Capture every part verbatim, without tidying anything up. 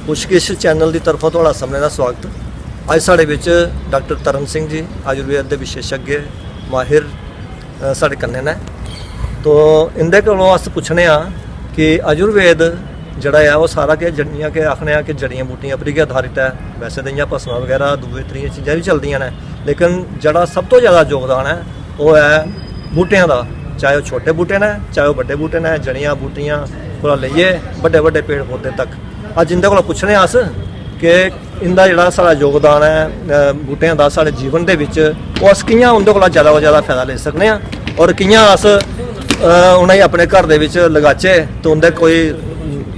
पुच्छगिछ channel दी तरफा थुआढ़ा सभनें दा स्वागत। अज्ज साढ़े बिच डाक्टर तरन सिंह जी, आयुर्वेद दे विशेषज्ञ, माहिर, अ, साढ़े कन्नै न। तो इं'दे कोलों अस पुच्छने आं कि आयुर्वेद जेह्ड़ा ऐ, ओह् सारा किश जड़-, जि'यां कि आखने आं कि जड़ियां बूटियां पर गै आधारित ऐ। वैसे ते इ'यां भस्मां बगैरा दूए त्रिये चीजां बी चलदियां न, लेकिन जेह्ड़ा सब तो जैदा योगदान ऐ, ओह् ऐ बूटें दा, चाहे ओह् छोटे बूटे न, चाहे ओह् बड्डे बूटे न, जड़ियां बूटियां कोला लेइयै बड्डे बड्डे पेड़ पौधे तक। अज्ज इं'दे कोला पुच्छने आं अस कि इं'दा जेह्ड़ा साढ़ा योगदान ऐ, अ, बूटें दा साढ़े जीवन दे बिच, ओह् अस कि'यां उं'दे कोला जैदा कोला जैदा फैदा लेई सकने आं और कि'यां अस, अ, उ'नेंगी अपने घर दे बिच लगाचै ते उं'दे कोई,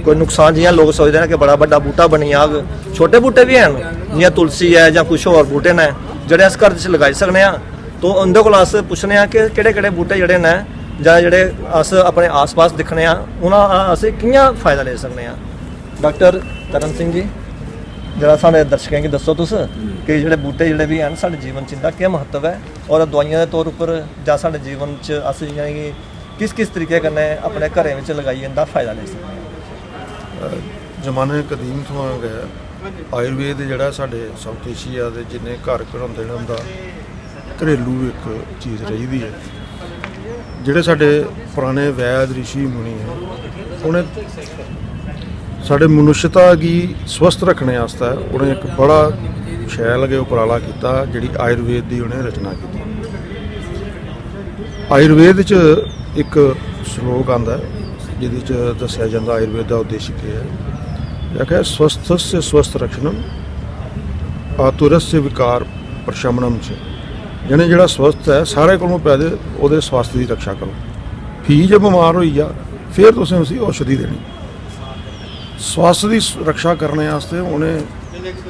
कोई नुकसान, जि'यां लोक सोचदे न कि बड़ा बड्डा बूटा बनी जाग, छोटे बूटे बी हैन जि'यां तुलसी ऐ जां कुछ होर बूटे न जेह्ड़े अस घर च लगाई सकने आं। तो उं'दे कोला अस पुच्छने आं कि केह्ड़े केह्ड़े बूटे जेह्ड़े न जां जेह्ड़े अस अपने आस पास दिक्खने आं, उ'नें अस कि'यां फैदा लेई सकने आं। डाक्टर तरन सिंह जी, जरा साढ़े दर्शकें गी दस्सो तुस कि जेह्ड़े बूटे जेह्ड़े बी हैन, साढ़े जीवन च इं'दा केह् म्हत्तव ऐ और दोआइयां दे तौर उप्पर जां साढ़े जीवन च अस इ'नेंगी किस किस तरीके कन्नै अपने घरें बिच लगाइयै इं'दा फायदा लेई सकने आं। जमाने कदीम थमां गै आयुर्वेद जेह्ड़ा साढ़े साउथ एशिया दे जिन्ने घर घरोंदे न, उं'दा घरेलू इक चीज रेही दी ऐ। जेह्ड़े साढ़े पराने वैद रिशी मुनि हे, उ'नें साढ़े मनुष्यता गी स्वस्थ रक्खने आस्तै उ'नें इक बड़ा शैल गै उपराला कीता, जेह्ड़ी आयुर्वेद दी उ'नें रचना कीती। आयुर्वेद च इक श्लोक आंदा ऐ, जेह्दे च दस्सेआ जंदा आयुर्वेद दा उद्देश्य केह् ऐ। एह् आखेआ, स्वस्थस्य स्वस्थ रक्षणम, आतुरस्य विकार प्रशमनम च। यानी जेह्ड़ा स्वस्थ ऐ, सारे कोलों पैह्लें ओह्दे स्वास्थ्य दी रक्षा करो। फ्ही जे बमार होई जा, फिर तुसें उसी औषधि देनी। स्वास्थ्य दी रक्षा करने आस्तै उ'नें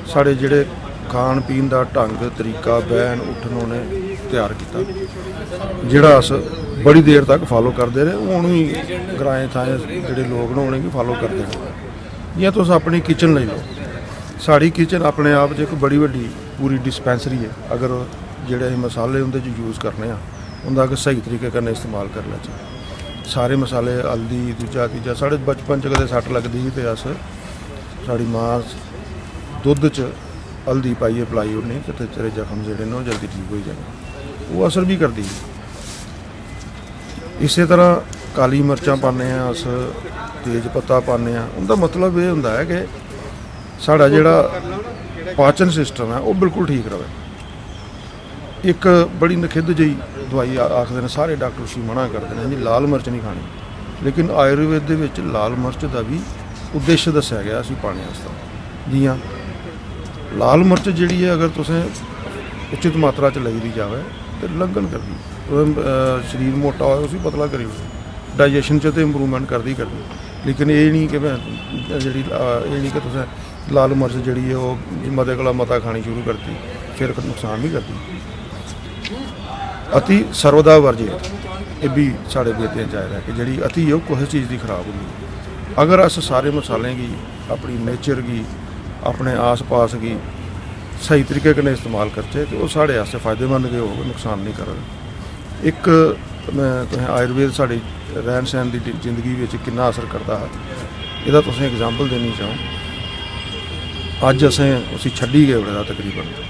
साढ़े जेह्ड़े खान पीन दा ढंग तरीका, बैह्न उट्ठन उ'नें त्यार कीता, जेह्ड़ा अस बड़ी देर तक फालो करदे रेह्। हून बी ग्राएं थाएं जेह्ड़े लोक न, उ'नेंगी फालो करदे न। जि'यां तुस अपनी किचन लेई लैओ, साढ़ी किचन अपने आप च इक बड़ी बड्डी पूरी डिस्पैंसरी ऐ। अगर जेह्ड़े अस मसाले उं'दे च यूज करने आं, उं'दा अगर स्हेई तरीके कन्नै इस्तेमाल करी लैचै, सारे मसाले, हल्दी, दूजा तीजा, साढ़े बचपन च कदें सट्ट लगदी ही ते अस, साढ़ी मां दुद्ध च हल्दी पाइयै पलाई ओड़नी ते तेरे जख्म जेह्ड़े न, ओह् जल्दी ठीक होई जाने। ओह् असर बी करदी ही। इस्सै तरह काली मर्चां पान्ने आं अस, तेज पत्ता पान्ने आं। उं'दा मतलब एह् होंदा ऐ कि साढ़ा जेह्ड़ा पाचन सिस्टम ऐ, ओह् बिल्कुल ठीक र'वै। इक बड़ी नखिद्ध जेही दोआई आ-, आखदे न, सारे डाक्टर उसी मना करदे न जी, लाल मर्च निं खानी। लेकिन आयुर्वेद दे बिच लाल मर्च दा बी उद्देश्य दस्सेआ गेआ उसी पाने आस्तै। जि'यां लाल मर्च जेह्ड़ी ऐ, अगर तुसें उचित मात्रा च लेई दी जावै ते लंघन करदी, तुसें, अ, शरीर मोटा होऐ, उसी पतला करी ओड़दी, डाइजेशन च ते इम्प्रूवमेंट करदी गै करदी। लेकिन एह् निं कि में जेह्ड़ी, अ, एह् निं कि तुसें लाल मर्च जेह्ड़ी ऐ, ओह् मते कोला मता खानी शुरू करदी, फिर नुकसान बी करदी। अति सर्वदा वर्जे, एह् बी साढ़े वेदें च आए दा ऐ कि जेह्ड़ी अति ऐ, ओह् कुसै चीज़ दी खराब होंदी ऐ। अगर अस सारे मसालें गी, अपनी नेचर गी, अपने आस पास गी स्हेई तरीके कन्नै इस्तेमाल करचै, ते ओह् साढ़े आस्तै फायदेमंद गै होग, नुकसान नेईं करग। इक, में तुसें आयुर्वेद साढ़ी रैह्न सैह्न दी जि-, जिंदगी बिच किन्ना असर करदा हा, एह्दा तुसें एग्जाम्पल देनी चाहूँ। अज्ज असें उसी छड्डी गै ओड़े दा तकरीबन।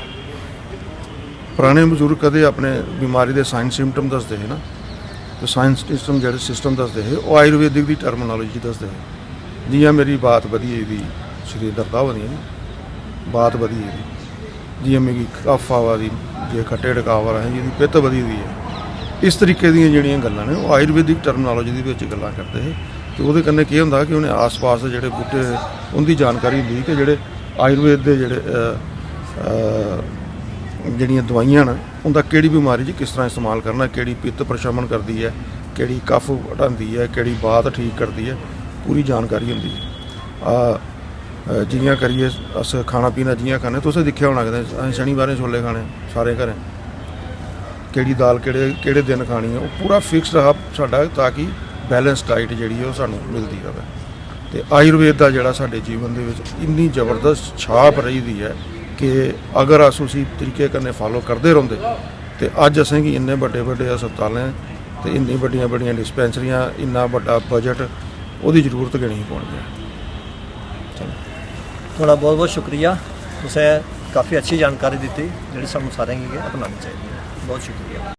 पराने बजुर्ग कदें अपने बमारी दे साइन सिम्पटम दसदे हे ना, ते साइन सिस्टम, जेह्ड़े सिस्टम दसदे हे, ओह् आयुर्वेदिक दी टर्मिनोलॉजी दसदे हे। जि'यां मेरी बात बधी गेदी, शरीर दर्दां होआ दियां न, बात बधी गेदी, जि'यां मिगी कफ आवा दी, जे खट्टे डकावर असें, जेह्दी पित्त बधी दी ऐ, इस तरीके दियां जेह्ड़ियां गल्लां न, ओह् आयुर्वेदिक टर्मिनोलॉजी दे बिच गल्लां करदे हे। ते ओह्दे कन्नै केह् होंदा हा कि उ'नें आस पास दे जेह्ड़े बूह्टे, उं'दी जानकारी होंदी ही कि जेह्ड़े आयुर्वेद दे जेह्ड़े, अ, अ, जेह्ड़ियां दोआइयां न, उं'दा केह्ड़ी बमारी च किस तरह इस्तेमाल करना, केह्ड़ी पित्त प्रशमन करदी ऐ, केह्ड़ी कफ हटांदी ऐ, केह्ड़ी बात ठीक करदी ऐ, पूरी जानकारी होंदी ऐ। आ, अ, जि'यां करियै अस खाना पीना जि'यां खन्ने, तुसें दिक्खेआ होना कदें, असें शनिवारें छोले खाने सारे घरें, केह्ड़ी दाल केह्ड़े, केह्ड़े दिन खानी ऐ, ओह् पूरा फिक्स्ड हा साढ़ा, ताकि बैलेंस डाइट जेह्ड़ी ऐ, ओह् सानूं मिलदी र'वै। ते आयुर्वेद दा जेह्ड़ा साढ़े जीवन दे बिच इन्नी जबरदस्त छाप रेही दी ऐ कि अगर अस उसी तरीके कन्नै फालो करदे रौंह्दे, ते अज्ज असेंगी इन्ने बड्डे बड्डे अस्पतालें ते इन्नी बड्डियां बड्डियां डिस्पैंसरियां, इन्ना बड्डा बजट, ओह्दी जरूरत गै नेईं पौनी ऐ। चलो। थुआढ़ा बहुत बहुत शुक्रिया। तुसें काफ़ी अच्छी जानकारी दित्ती, जेह्ड़ी सानूं सारें गी गै अपनानी चाहिदी ऐ। बहुत शुक्रिया।